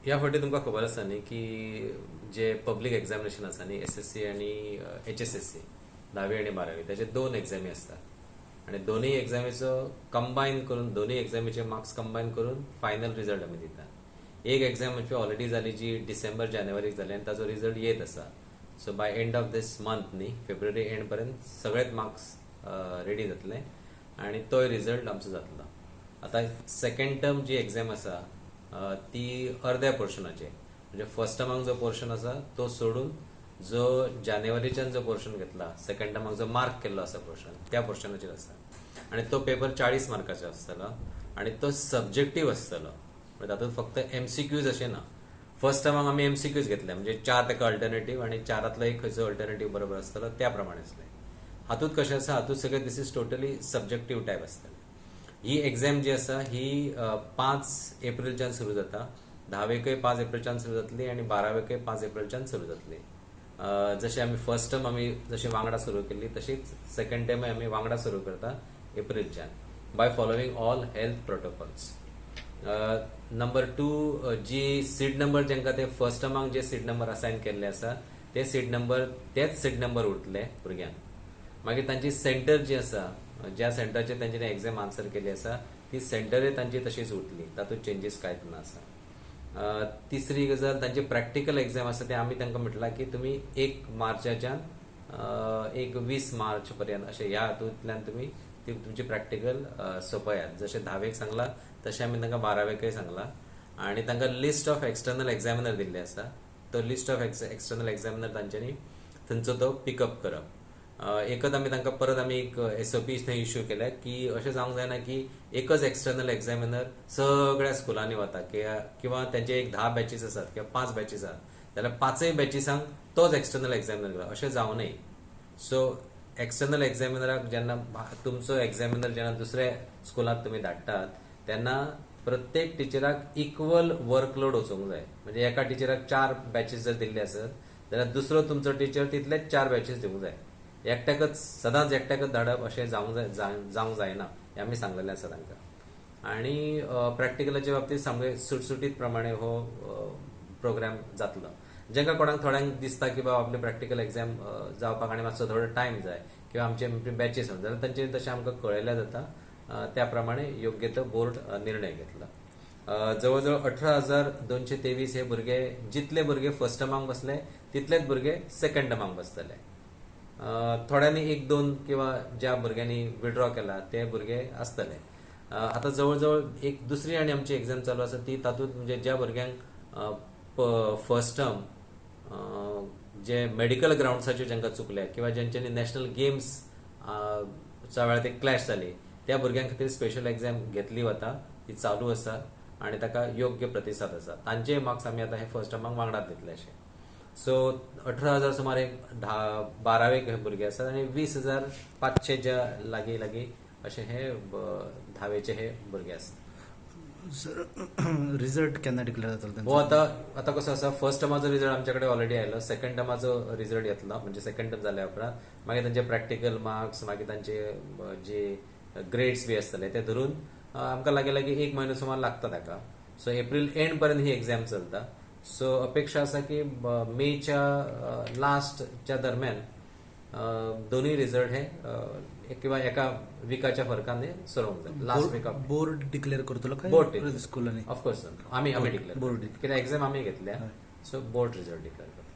ह्या फावटी तुमकां खबर आसा न्ही की जे पब्लीक एग्जामिनेशन आसा न्ही, एसएससी आनी एचएसएससी, धावी आनी बारावी, ताचे दोन एग्जामी आसतात आनी दोनूय एग्जामीचो कंबायन करून, दोनूय एग्जामीचे मार्क्स कंबायन करून फायनल रिजल्ट आमी दितात. एक एग्जाम आमची ऑलरेडी जाली, जी डिसेंबर जानेवारीक जाली आनी ताजो रिजल्ट येत आसा. So by end of this month न्ही, फेब्रुवारी एंड पर्यंत सगळेच मार्क्स रेडी जातले आनी तोय रिजल्ट आमचो जातलो. आतां सेकंड टर्म जी एग्जाम आसा ती अर्द्या पोर्शनाचे, म्हणजे फर्स्ट टर्माक जो पोर्शन आसा तो सोडून जो जानेवारीच्यान जो पोर्शन घेतला, सेकंड टर्माक जो मार्क केल्लो आसा पोर्शन, त्या पोर्शनाचेर आसा आनी तो पेपर 40 मार्काचो आसतलो आनी तो सब्जेक्टीव आसतलो. म्हणजे तातूंत फक्त एमसीक्यूज अशें ना. फर्स्ट टर्माक आमी एमसीक्यूज घेतले, म्हणजे चार ताका अल्टरनेटीव आनी चारांतलो एक खंयचो अल्टरनेटीव बरोबर आसतलो त्या प्रमाणे आसले. हातूंत कशें आसा, हातूंत सगळें this is totally subjective type आसतलें. ही एग्जाम जी आसा ही 5 एप्रिलच्यान सुरू जाता. धावेकय 5 एप्रिलच्यान सुरू जातली आनी बारावेकय 5 एप्रिलच्यान सुरू जातली. जशें आमी फर्स्ट टर्म आमी जशें वांगडा सुरू केल्ली, तशीच सेकंड टर्मय आमी वांगडा सुरू करता एप्रिलच्यान, by following all health protocols. Number two, G seat number जांकां ते फर्स्ट टर्माक जे सीट नंबर असायन केल्ले आसा ते सीट नंबर, तेच सीट नंबर उरतले भुरग्यांक. मागीर तांची सेंटर जी आसा, ज्या सेंटराचेर तांच्यानी एग्जाम आन्सर केली आसा ती सेंटरय तांची तशीच उरतली, तातूंत चेंजीस कांयच ना आसा. तिसरी गजाल, तांची प्रॅक्टिकल एग्जाम आसा ते आमी तांकां म्हटलां की तुमी 1 मार्चाच्यान एक 20 मार्च पर्यंत अशें ह्या हातूंतल्यान तुमी ती तुमची प्रॅक्टिकल सोंपयात. जशें धावेक सांगलां तशें आमी तांकां बारावेकय सांगलां आनी तांकां लिस्ट ऑफ एक्सटर्नल एग्जामिनर दिल्ले आसा. तो लिस्ट ऑफ एक्सटर्नल एग्जामिनर तांच्यांनी थंयचो तो पिकअप करप. एकच आमी तांकां परत आमी एक एसओपी थंय इश्यू केल्या की अशें जावंक जायना की एकच एक्सटर्नल एग्जामिनर सगळ्या स्कुलांनी वता किंवा तांचे एक 10 बॅचीस आसात किंवा 5 बॅचीस आसात जाल्यार पांचय बॅचिसांक तोच एक्सटर्नल एग्जामिनर, अशें जावं नये. सो एक्सटर्नल एग्जामिनराक जेन्ना तुमचो एग्जामिनर जेन्ना दुसऱ्या स्कुलांत तुमी धाडटात तेन्ना प्रत्येक टिचराक इक्वल वर्कलोड वचूंक जाय. म्हणजे एका टिचराक 4 बॅचीस जर दिल्ले आसत जाल्यार दुसरो तुमचो टिचर तितलेच 4 बॅचीस दिवंक जाय. एकट्याकच सदांच एकट्याकच धाडप अशें जावंक जाय, जावंक जायना हें आमी सांगलेलें आसा तांकां. आनी प्रॅक्टिकलाच्या बाबतींत सामकें सुटसुटीत प्रमाणे हो प्रोग्राम जातलो. जांकां कोणाक थोड्यांक दिसता की बाबा आपले प्रॅक्टिकल एग्जाम जावपाक आनी मातसो थोडो टायम जाय किंवा आमचे बॅचीस आसा जाल्यार तांचे तशें आमकां कळयल्यार जाता, त्या प्रमाणे योग्य तो बोर्ड निर्णय घेतला. जवळ जवळ 18,223 हे भुरगे, जितले भुरगे फर्स्ट टर्माक बसले तितलेच भुरगे सेकंड टर्माक बसतले. थोड्यांनी 1-2 किंवा ज्या भुरग्यांनी विड्रॉ केला ते भुरगे आसतले. आतां जवळ जवळ एक दुसरी आनी आमची एग्जाम चालू आसा ती तातूंत म्हणजे ज्या भुरग्यांक फर्स्ट टर्म जे मेडिकल ग्रावंड्साचेर जांकां चुकले किंवा ज्यांच्यानी नॅशनल गेम्स च्या वेळार ते क्लॅश जाली त्या भुरग्यां खातीर स्पेशल एग्जाम घेतली वता, ती चालू आसा आनी ताका योग्य प्रतिसाद आसा. तांचेय मार्क्स आमी आतां हे फर्स्ट टर्माक वांगडात दितले अशें. सो 18,000 सुमार एक 10-12वेक हे भुरगे आसात आनी 20,500 लागीं लागीं अशे हे धावेचे हे भुरगे आसात. सर, रिजल्ट केन्ना डिक्लेअर जातलो? हो, आतां कसो आसा, फर्स्ट टर्माचो रिजल्ट आमचे कडेन ऑलरेडी आयलो, सेकंड टर्माचो रिजल्ट येतलो. म्हणजे सेकंड टर्म जाल्या उपरांत मागीर तांचे प्रॅक्टिकल मार्क्स, मागीर तांचे जे ग्रेड्स बी आसतले ते धरून आमकां लागीं लागीं 1 म्हयनो सुमार लागता ताका. सो एप्रील एंड पर्यंत ही एग्जाम चलता. सो अपेक्षा आसा की मेच्या लास्टच्या दरम्यान दोनूय रिजल्ट हे किंवा एका विकाच्या फरकान हे सरोवंक जाय. Last week of board declare करतलो काय बोर्ड स्कुलांनी? ऑफकोर्स आमी आमी डिक्लेअर बोर्ड कित्याक एग्जाम आमी घेतल्या, सो बोर्ड रिजल्ट डिक्लेअर करतलो.